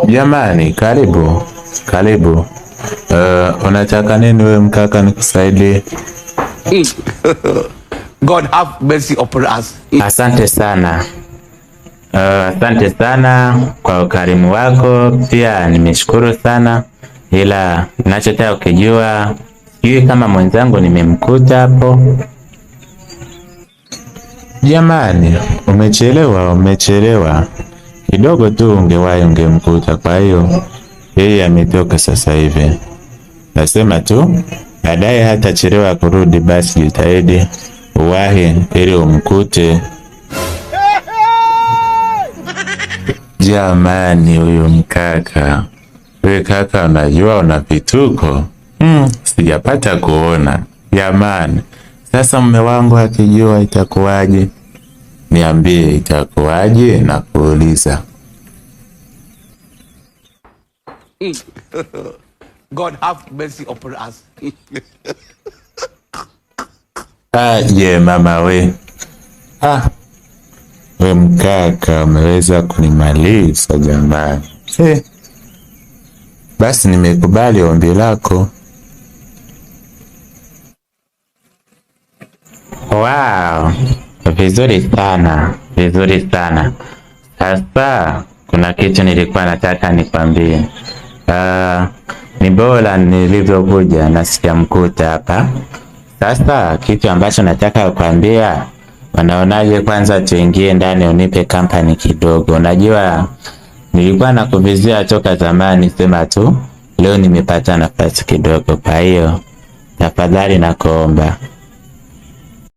Jamani, karibu karibu. Unataka nini wewe mkaka, nikusaidie? God have mercy upon us. Asante sana. Asante sana kwa ukarimu wako, pia nimeshukuru sana, ila ninachotaka ukijua, sijui kama mwenzangu nimemkuta hapo. Jamani, umechelewa, umechelewa kidogo tu, ungewahi ungemkuta. Kwa hiyo yeye ametoka sasa hivi, nasema tu baadaye hatachelewa kurudi. Basi jitahidi uwahi ili umkute. Jamani, huyu mkaka, we kaka, unajua una vituko. Sijapata kuona jamani. Sasa mume wangu akijua itakuwaje? Niambie itakuwaje na kuuliza. God have mercy upon us. Ah, je, mama we. Ah, we mkaka umeweza kunimaliza jamani. Eh, basi nimekubali ombi lako. Wow, vizuri sana, vizuri sana. Sasa kuna kitu nilikuwa nataka nikwambie. Ni bora nilivyokuja na sijamkuta hapa. Sasa kitu ambacho nataka kukwambia, wanaonaje kwanza tuingie ndani unipe kampani kidogo. Unajua nilikuwa nakuvizia toka zamani, sema tu leo nimepata nafasi kidogo, kwa hiyo tafadhali nakuomba.